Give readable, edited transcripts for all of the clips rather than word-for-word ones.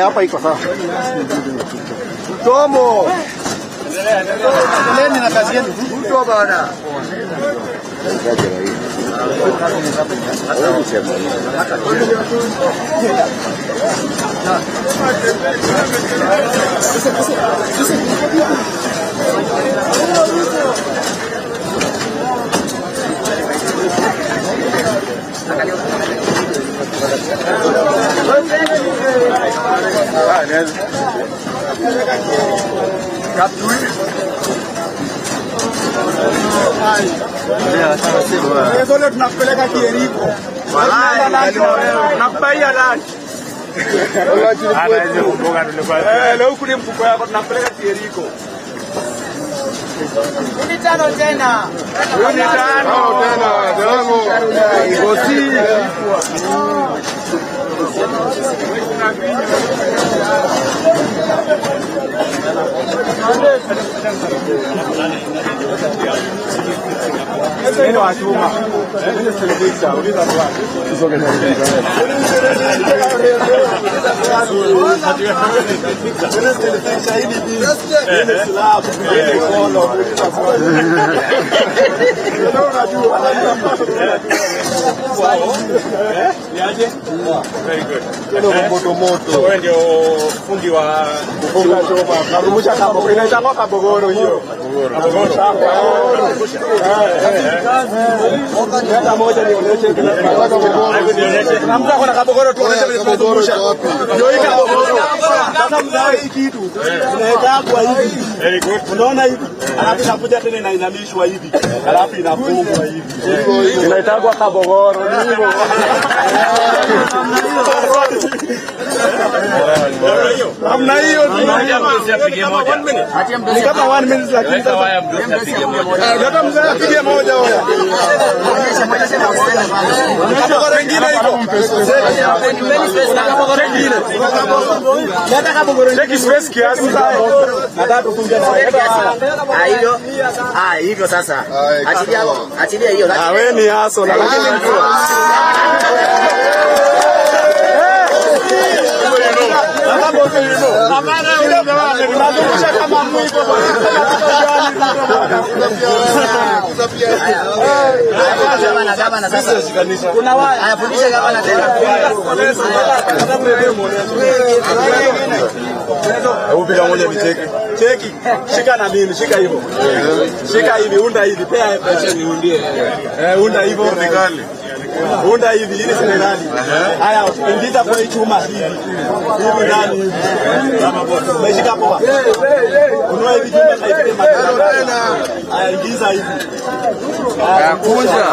Hapa iko sawa. Tomo. Endeleeni na kazi yenu. Mtu bana. Tunakupeleka Kieriko. Tunakubaia lunch. Leo kule mfuko yako tunakupeleka Kieriko. Ni tano tena. Ni tano tena. Gosi. Neno achuma. Neno selection uliza kwa. Very good. Moto. Wewe ndio fundi wa kufunga choma. Nakumbusha kama inaitwa kabogoro hiyo. Kabogoro. Hata moja nionyeshe kabogoro. Na mtu akona kabogoro tuonyeshe vile tunazungusha. Ndio hii kabogoro. Sasa mzao hii kitu inaekwa hivi. Very good. Unaona hivi? Alafu inakuja tena inainamishwa hivi. Alafu inafungwa hivi. Inaitwa kabogoro. Ni hivyo. Hamna hiyo. Ni kama 1 minute lakini sasa hata mzee apige moja wewe. Kabogoro nyingine iko. Hata kabogoro cheki space kiasi. Nataka tufunge na hiyo. Ah, hivyo sasa. Achilia achilia hiyo. Ah, wewe ni haso lakini mtu. Kama mwiko gavana sasa. Kuna waya. Anafundisha gavana tena. Hebu piga moja nicheke. Cheki. Shika na mimi, shika hivyo. Shika hivi, unda hivi, pea acha niundie. Unda hivyo. Unda hivi, ili serikali. Haya, ingiza kwa hii chuma hivi. Hivi ndani hivi. Umeshika poa. Unua hivi chuma kaifike matano. Haya, ingiza hivi. Haya, kunja.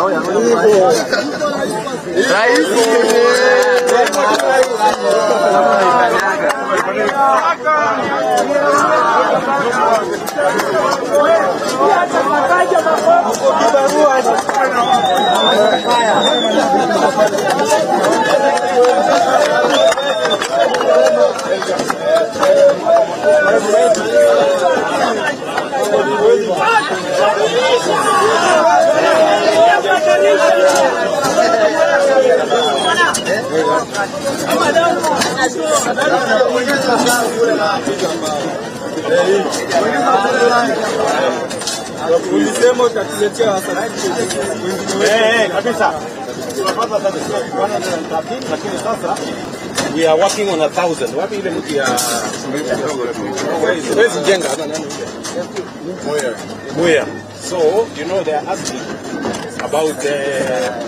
Raisi. Ulisema utatuletea wengine kabisa. Tunapata sasa 113 lakini sasa we are working on 1,000. Wapi ile mtu ya wezi jenga hata nani ile? Muya. So, you know they are asking about the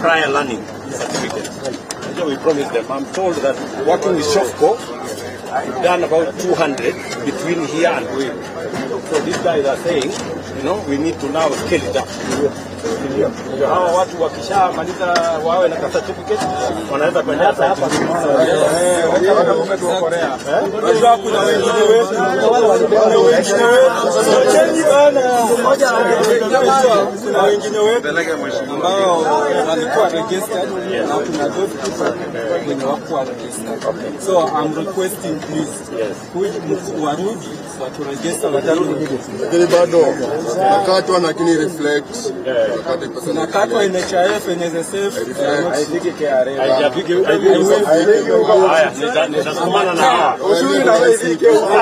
prior learning certificate. So we promised them. I'm told that working with Shofco, we've done about 200 between here and Ruiru. So these guys are saying, you know, we need to now scale it up. Ndio hawa watu wakishamaliza wawe na certificate wanaweza kwenda hapa. Unajua kuna wengine wetu, kuna wengine wetu ambao walikuwa registered na kuna those people wenye hawakuwa registered. So I'm requesting please warudi watu register watarudi. Lakini bado nakatwa lakini reflect. Nakatwa NHIF, NSSF, haifiki KRA. Haijafiki. Haya, nitasukumana na hawa. Ushuru na wewe ifike huko.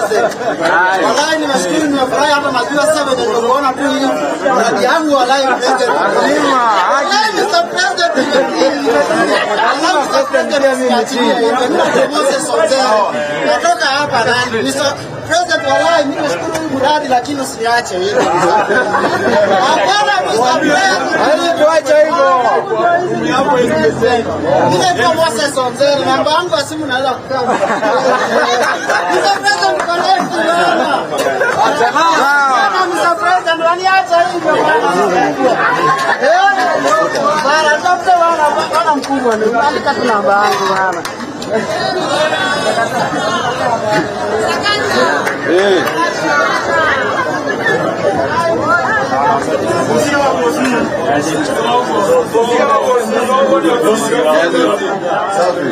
Walai nimeshukuru, nimefurahi hata najua sasa venye nimekuona tu hivi. Mradi yangu walai president. Walai Mr. President walai Mr. President niachilie. Mimi Moses Onzere. Natoka hapa nani? Mr. President walai mimi nashukuru hii mradi lakini usiniache hivi. Hapana Mr. President. Haiwezi kuacha hivyo. Mimi naitwa Moses Onzere. Namba yangu ya simu naweza kupewa. Mr. President connect bana. Bana Mr. President waniacha hivyo bana. Eh? Bana tafuta bana bana mkubwa ni andika tu namba yangu bana. Safi.